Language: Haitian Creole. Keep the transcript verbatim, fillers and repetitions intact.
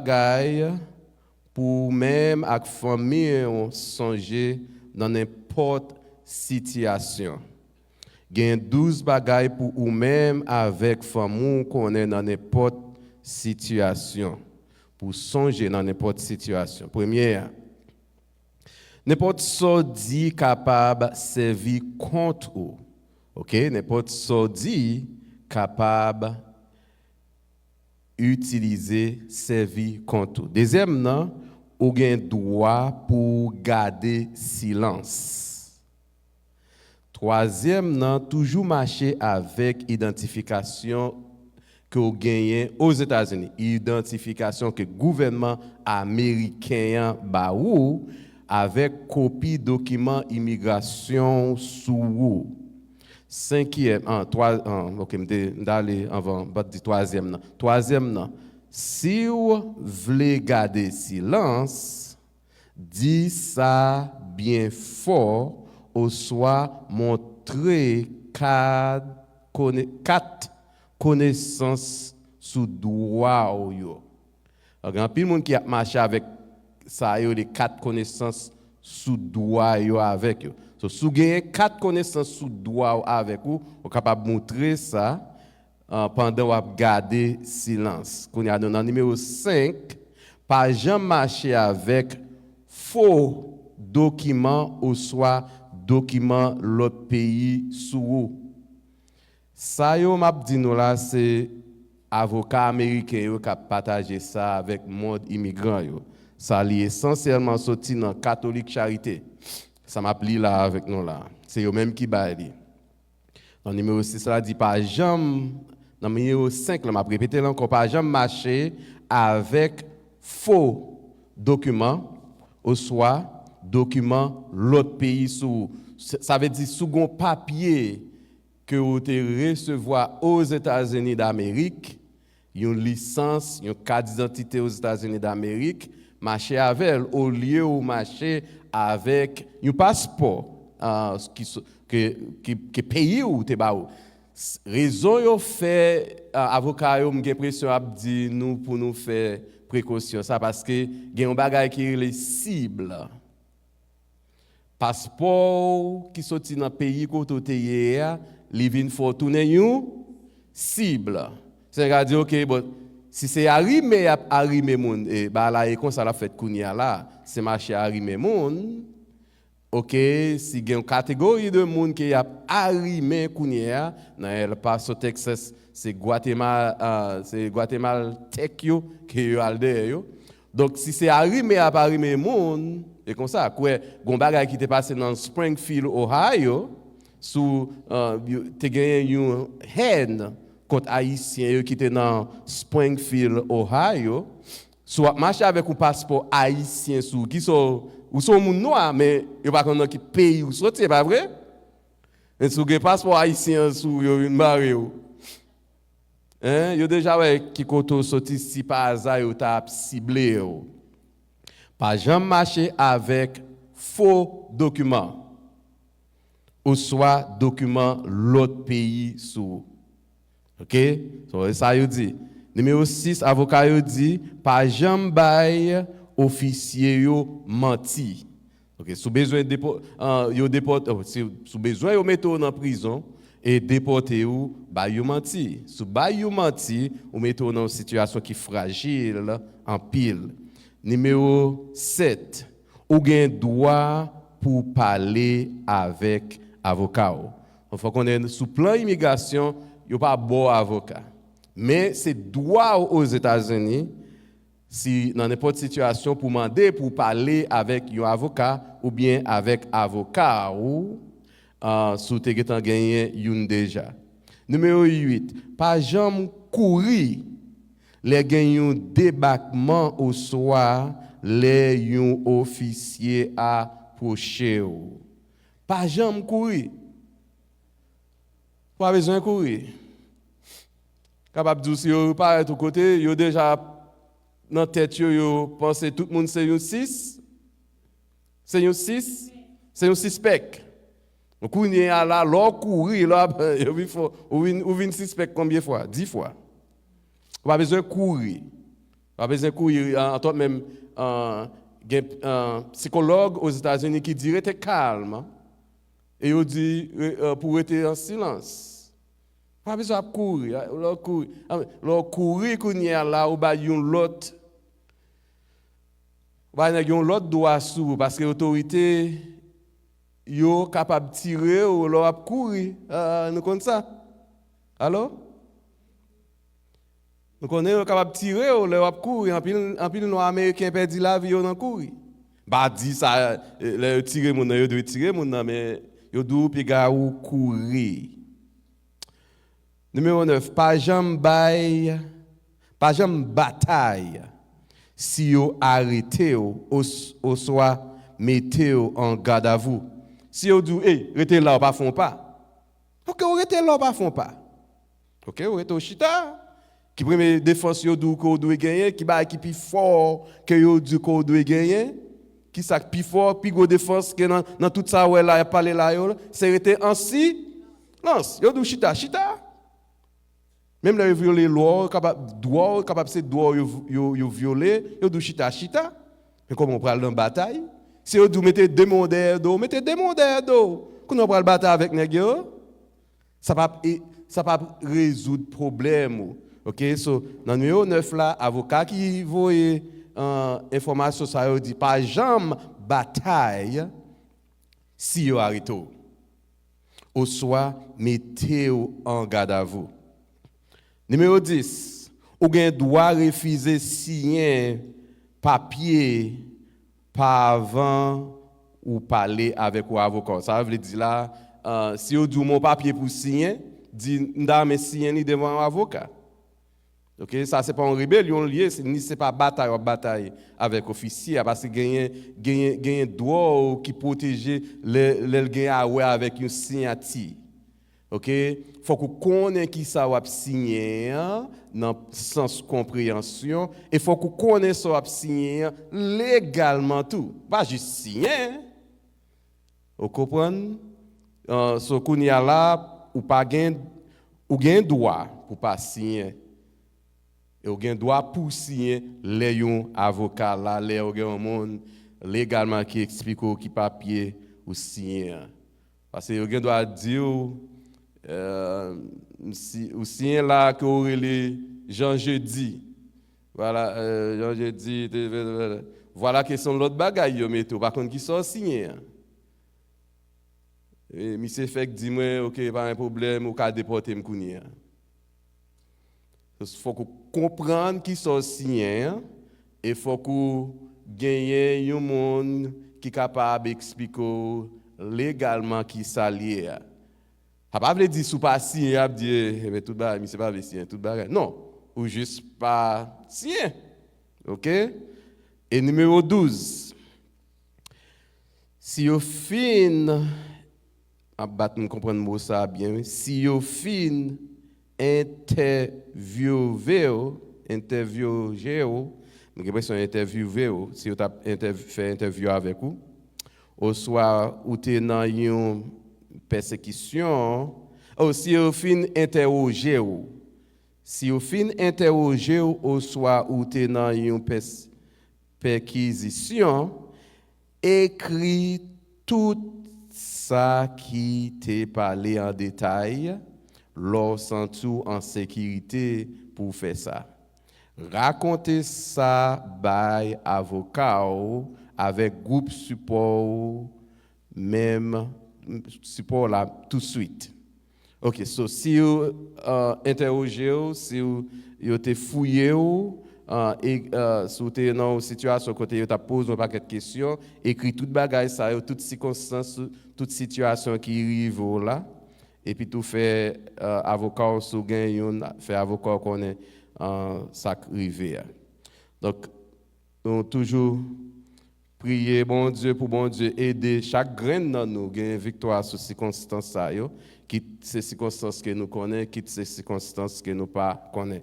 bagay pou ou menm ak fanmi w sonje nan nenpòt sitiyasyon. Gen douz bagay pou ou menm avèk fanmi w konnen nan nenpòt sitiyasyon. Pou sonje nan nenpòt sitiyasyon. Premye a, nenpòt sa w di kapab sèvi kont ou. Oke? Nenpòt sa w di kapab itilize, sèvi kont ou. Dezyèm nan, ou gen dwa pou w gade silans. Twazyèm nan, toujou mache avèk idantifikasyon ke w genyen Ozetazini, idantifikasyon ke gouvènman ameriken an ba ou, avèk kopi dokiman imigrasyon w sou ou. Senkyèm, an, twa, an, oke, m te, m t ale anvan, m pa t di twazyèm nan. Twazyèm nan, si w vle gade silans, di sa byen fò oswa montre kad kone-, kat konesans sou dwa w yo. Gen anpil moun ki ap mache avèk sa yo rele kat konesans sou dwa yo avèk yo. So, si w genyen kat konesans sou dwa w avèk ou, ou kapab montre sa, ah, pandan w ap gade silans. Kounye a, nou nan nimewo senk, pa janm mache avèk fo dokiman oswa dokiman lòt peyi sou ou. Sa yo m ap di nou la, se avoka ameriken yo k ap pataje sa avèk mond imigran yo. Sa li esansyèlman soti nan Catholic Charité. Sa m ap li la avèk nou la. Se yo menm ki bay li. Nan nimewo sis la di pa janm, nan nimewo senk la, m ap repete l ankò, pa janm mache avèk fo dokiman oswa dokiman lòt peyi sou ou. Sa, sa vle di, si w gen yon papye ke w te resevwa Ozetazini Damerik, yon lisans, yon kat didantite Ozetazini Damerik, mache avè l, olye w mache avèk yon paspò, ah, ki so-, ke, ke, ke peyi w te ba ou. S-, rezon yo fè, ah, avoka yo, m gen enpresyon, ap di nou pou nou fè prekosyon sa, paske gen yon bagay ki rele sib. Paspò w ki soti nan peyi kote w te ye a, li vin fè w tounen yon sib. Sa vle di, oke, bon, si se arime y ap arime moun, e bagay la e konsa l ap fèt kounye a la, se mache arime moun, oke, si gen yon kategori de moun ke y ap arime kounye a, nan El Paso, Texas, se Gwatemal-, ah, se Gwatemaltèk yo ke yo al dèyè yo. Donk, si se arime y ap arime moun, e konsa, kwè, gon bagay ki te pase nan Springfield, Ohio, sou, ah, yo, te genyen yon hèn kont Ayisyen yo ki te nan Springfield, Ohio. Si w ap mache avèk yon paspò ayisyen sou ou, ki sa w, ou se yon moun nwa, men yo pa konn nan ki peyi w soti, e pa vre? Men si w gen paspò ayisyen an sou ou, yo vin bare w. Hein? Yo deja wè ki kote w soti, si pa aza yo ta ap sible w. Pa janm mache avèk fo dokiman oswa dokiman lòt peyi sou ou. Oke? So, e sa yo di. Nimewo sis, avoka yo di, pa janm bay ofisye yo manti. Oke, si w bezwen depo-, ah, yo depòte, oh, si, si w bezwen yo mete w nan prizon e depòte w, bay yo manti. Si w bay yo manti, ou mete w nan yon sitiyasyon ki frajil anpil. Nimewo sèt, ou gen dwa pou w pale avèk avoka w. Fò w konnen, sou plan imigrasyon, yo pa ba w avoka. Men se dwa w Ozetazini, si nan nenpòt sitiyasyon, pou mande pou w pale avèk yon avoka oubyen avèk avoka ou, ah, si w te gentan genyen youn deja. Nimewo uit, pa janm kouri lè gen yon debakman oswa lè yon ofisye apwoche w. Pa janm kouri. Ou pa bezwen kouri. Kapab di w si yo parèt yon kote, yo deja nan tèt yo, yo panse tout moun se yon sis. Se yon sis. Se yon sispèk. Donk, kounye a la, lè w kouri, lè w ap, yo vin fò, ou vin, ou vin sispèk konbyen fwa? Dis fwa. Ou pa bezwen kouri. Pa bezwen kouri, an, antwòt menm, an, gen, an, sikològ Ozetazini ki di rete kalm. E yo di, re-, an, pou rete an silans. Pa bezwen ap kouri, a, lè w kouri. A, lè w kouri kounye a la, ou bay yon lòt, ou bay nèg yon lòt dwa sou ou, paske otorite yo kapab tire w lè w ap kouri. A, nou konn sa? Alo? Nou konnen yo kapab tire w lè w ap kouri. Anpil, anpil nwa ameriken pèdi lavi yo nan kouri. M pa di sa, e, lè yo tire moun nan, yo dwe tire moun nan, men yo di w piga ou kouri. Nimewo nèf, pa janm bay, pa janm batay si yo arete w os-, oswa mete w an gadavou. Si yo di w, "Ey, rete la, w pa fè yon pa." Oke, ou rete la, w pa fè yon pa. Oke, ou rete, ou chita. Ki premye defans yo di w ke w dwe genyen? Ki bagay ki pi fò ke yo di ke w dwe genyen? Ki sa k pi fò, pi gwo defans ke nan, nan tout sa w wè la, y ap pale la yo, se rete an silans. Yo di w chita, chita. Menm lè yo vyole lwa w, kapab, dwa w, kapab se dwa w yo, yo, yo vyole, yo di w chita, chita. Men kòman w pral nan batay? Si yo di w mete de men w dèyè do w, mete de men w dèyè do w. Kounye a w pral batay avèk nèg yo? Sa p ap, e, sa p ap rezoud pwoblèm ou. Oke, so, nan nimewo nèf la, avoka ki voye, an, enfòmasyon sa yo di, pa janm batay si yo arete w, oswa mete w an gadavou. Nimewo dis, ou gen dwa refize siyen papye pa avan ou pale avèk yon avoka w. Sa vle di la, an, si yo di w men yon papye pou siyen, di, "M ta renmen siyen li devan yon avoka." Oke, sa se pa yon rebelyon l ye, se, ni se pa batay w ap batay avèk ofisye a, paske genyen, genyen, genyen dwa w ki pwoteje lè, lè l gen a wè avèk yon siyati. Oke? Fòk ou konnen ki sa w ap siyen an nan sans konpreyansyon, e fòk ou konnen sa w ap siyen an legalman tou. Pa jis siyen. Ou konprann? An, so, kounye a la, ou pa gen, ou gen dwa pou pa siyen. E ou gen dwa pou siyen lè yon avoka la, lè ou gen yon moun legalman ki eksplike w ki papye ou siyen an. Paske yo gen dwa di w, euh, si, ou siyen la ke w rele Jan Jedi. Vwala, euh, Jan Jedi, te, vwala ke se yon lòt bagay yo mete w, pa konn ki sa w siyen an. E misye fèk di mwen, "Oke, pa gen pwoblèm, ou ka depòte m kounye a." Fòk ou konprann ki sa w siyen an, e fòk ou genyen yon moun ki kapab eksplike w legalman ki sa l ye a. Sa pa vle di si w pa siyen, y ap di, "E, men tout bagay, misye pa vle siyen, tout bagay." Non, ou jis pa siyen. Oke? E nimewo douz, si yo fin, m ap bat m konprann mo sa a byen, wi. Si yo fin entèvyouve w, entèvyoje w, m gen enpresyon entèvyouve w, si yo t ap entèv-, fè entèvyou avèk ou, oswa ou te nan yon pèsekisyon, o, si yo fin entèwoje w, si yo fin entèwoje w, oswa ou te nan yon pès-, pèkizisyon, ekri tout sa ki te pale an detay lè w santi w an sekirite pou w fè sa. Rakonte sa bay avoka w avèk gwoup sipò w, menm sipò w la touswit. Oke, so si yo, uh, entèwoje w, si w, yo te fouye w, uh, e, uh, si w te nan yon sitiyasyon kote yo t ap poze w yon pakèt kesyon, ekri tout bagay sa yo, tout sikonstans, tout sitiyasyon ki rive w la, epi tou fè, uh, avoka w, si w gen youn, fè avoka w konnen, uh, sa k rive a. Donk, nou toujou priye Bondye pou Bondye ede chak grenn nan nou gen viktwa sou sikonstans sa yo, kit se sikonstans ke nou konnen, kit se sikonstans ke nou pa konnen.